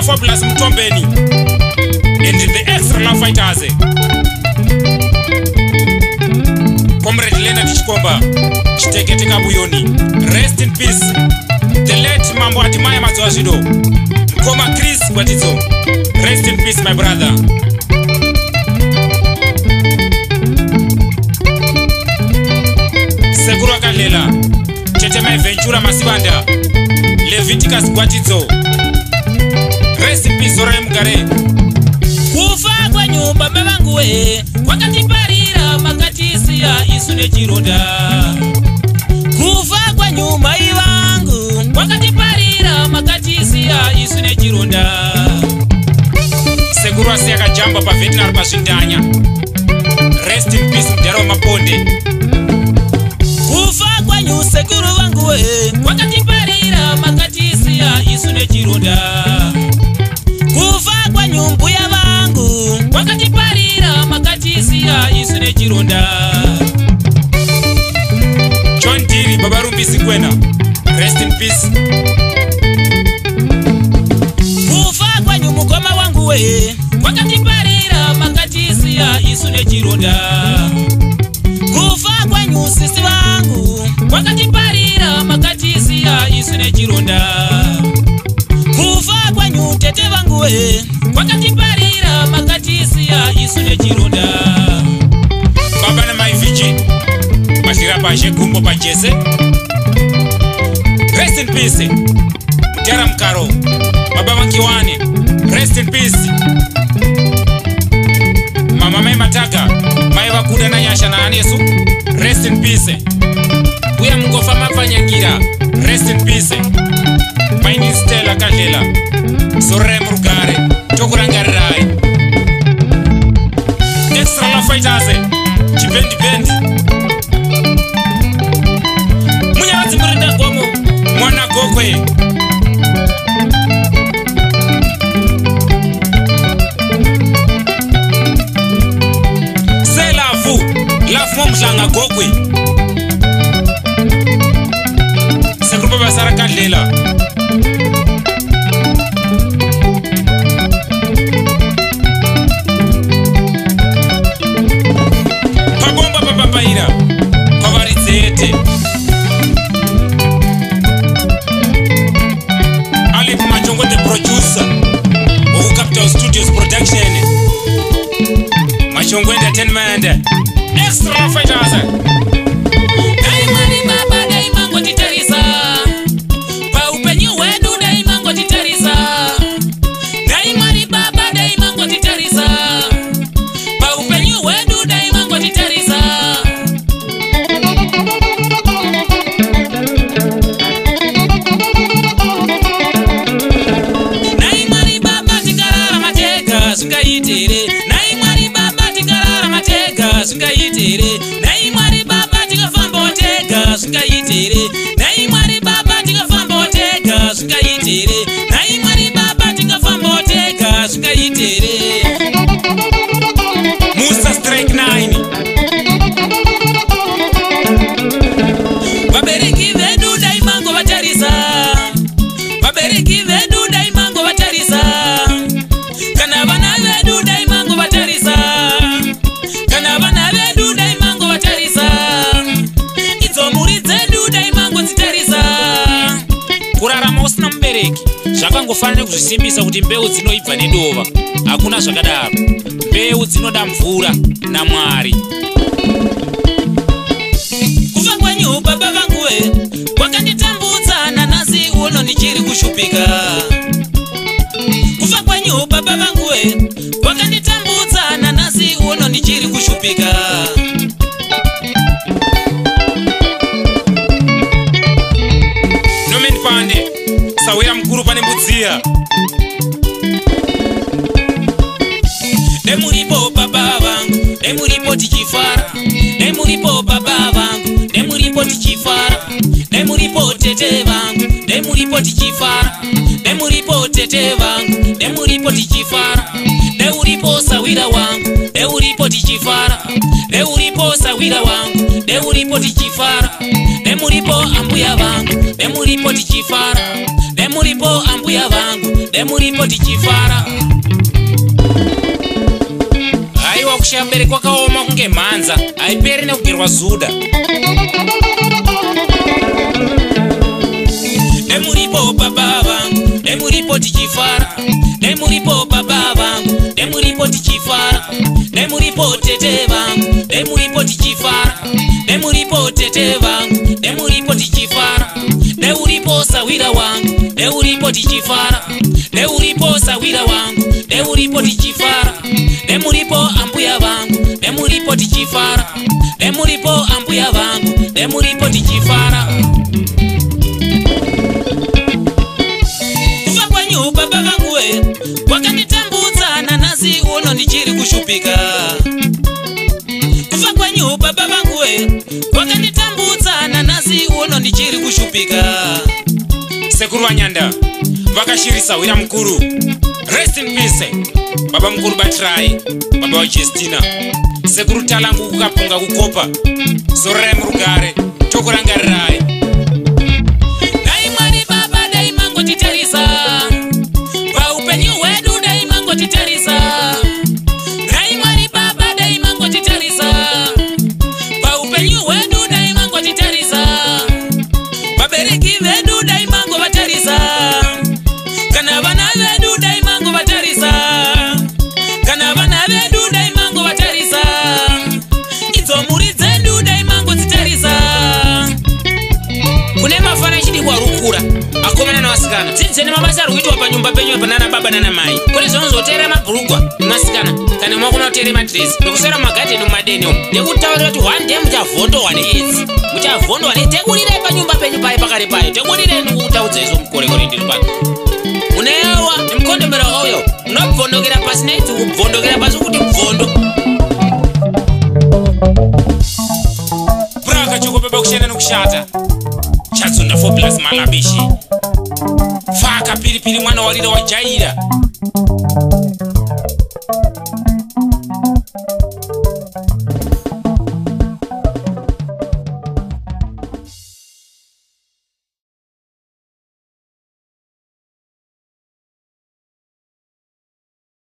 Mr. Fabulous Mtombeni and the Extra Love Fighters. Comrade Leonard Chikomba, Chitekete Kabuyoni, rest in peace. The late Mambo Admire Mazoajido, Mkoma Chris Gwatidzo, rest in peace my brother. Sekuru Akalela, Tete Mai Ventura Masibanda, Leviticus Gwatidzo, rest in peace Zorai Mugare. Kufa kwenyu baba vangu we kwakatiparira makatisiya isu nechironda. Kufa kwenyu mai vangu kwakatiparira makatisiya isu nechironda. Sekuru asiya kajamba pavetinary pazvindanya, rest in peace Mudhara Maponde. Kufa kwenyu sekuru vangu we kwakatiparira makatisiya isu nechironda. Kufa kwenyu mbuya vangu kwakatiparira makatisiya isu nechironda. John Diri Baba Rumbisi Kwena, rest in peace. Kufa kwenyu mukoma wangu we kwakatiparira makatisiya isu nechironda. Kufa kwenyu sisi vangu kwakatiparira makatisiya isu nechironda. Kufa kwenyu tete vangu we kwakatiparira makatisiya isu nechironda. Baba na mai Viji Mashira pashe gumbo pachese, rest in peace. Mutera Mukaro, Baba Vankiwane, rest in peace. Mama Mai Mataka, Mai Vakuda na Nyasha na Anesu, rest in peace. Uya Mungofa Mapfanyangira, rest in peace. Maini Stella Kadlela, Zorai Mugare, tokurangarirai. Extra Love Fighters, Chibendi Bendi. Munyaradzi Murinda Gomo, Mwana Gokwe. Selafu, Lafu Mhlanga Gokwe. Sekuru Baba Sara Kadlela. Pabomba papapaira, pavaridzete. Alec Machongo the producer of Capital Studios Production. Machongo Entertainment. Extra Fighters. Dai Mwari baba dai mangotitarisa paupenyu hwedu, dai mangotitarisa. Dai Mwari baba dai mangotitarisa paupenyu hwedu, dai mangotitarisa. Nai Mwari baba tingararama tega zvingaitere. Nai Mwari baba tingararama tega zvingaitere. Nai Mwari baba tingafambawo tega zvingaitere. Nai Mwari baba tingafambawo tega zvingaitere. Nai Mwari baba tingafambawo tega zvingaitere. Musa Strike 9. Vabereki vedu dai mangovatarisa. Vabereki vedu dai mangovatarisa. Kana vana vedu dai mangovatarisa. Kana vana vedu dai mangovatarisa. Idzo mhuri dzedu dai mangodzitarisa. Kurarama usina mubereki zvakangofanira kuzvisimbisa kuti mbeu dzinoibva nedova. Hakuna zvakadaro. Mbeu dzinoda mvura naMwari. Kufa kwenyu baba vangu we kwakanditambudza nanhasi uno ndichiri kushupika. Kufa kwenyu baba vangu we kwakanditambudza nanhasi uno ndichiri kushupika. Norman Pande, sawira mukuru pane mbudziya. Nemuripo baba vangu, nemuripo tichifara. Nemuripo baba vangu, nemuripo tichifara. Nemuripo tete vangu, nemuripo tichifara. Nemuripo tete vangu, nemuripo tichifara. Neuripo sawira wangu, neuripo tichifara. Neuripo sawira wangu, neuripo tichifara. Nemuripo ambuya vangu, nemuripo tichifara. Demuripo ambuya vangu, demuripo tichifara. Haiwa, kushaya mubereki kwakaoma kunge mhanza haiperi nekugerwa zuda. Demuripo baba vangu, demuripo tichifara. Demuripo baba vangu, demuripo tichifara. Demuripo tete vangu, demuripo tichifara. Demuripo tete vangu, demuripo tichifara. Deuripo sawira wangu, deuripo tichifara. Deuripo sawira wangu, deuripo tichifara. Demuripo ambuya vangu, demuripo tichifara. Demuripo ambuya vangu, demuripo tichifara. Kufa kwenyu baba vangu we kwakanditambudza, nanhasi uno ndichiri kushupika. Kufa kwenyu baba vangu we kwakanditambudza, nanhasi uno ndichiri kushupika. Sekuru vanyanda vakashirisa hwira mukuru, rest in peace. Baba mukuru batirai, baba vaJestina, sekuru Talangu kukapunga kukopa, zororai murugare, tokurangarirai. Dai Mwari baba, dai mangotitarisa paupenyu hwedu, dai mangotitarisa. Dai Mwari baba, dai mangotitarisa paupenyu hwedu, dai mangotitarisa. Vabereki vedu dai mangovatarisa, kana vana vedu dai mangovatarisa, kana vana vedu dai mangovatarisa, idzo mhuri dzedu dai mangodzitarisa. Kune mafana echidikwa rukura, akomana navasikana, dzidzeni mabasa ari kuitwa panyumba penyu panana baba nana mai, kune zvinonzoteera mabhurugwa nemasikana kana makona kuteera madhirezi nekuswera mumagadheni mumadeni umu, nekutaurira kuti one day muchavhondohwa neAIDS, muchavhondohwa. Tekurirai panyumba penyu paye pakare payo, tekurirei. Ndikutaudza izvo mukorekore ndiri pano, unewa nemukondomero wakauya, unobvondokera pasi neAIDS, kubvondokera pasi kuti bvondo. Braka choko baba, kushanda nekushata chatsunda 4 plus malabishi faka piripiri, mwana warira wajaira.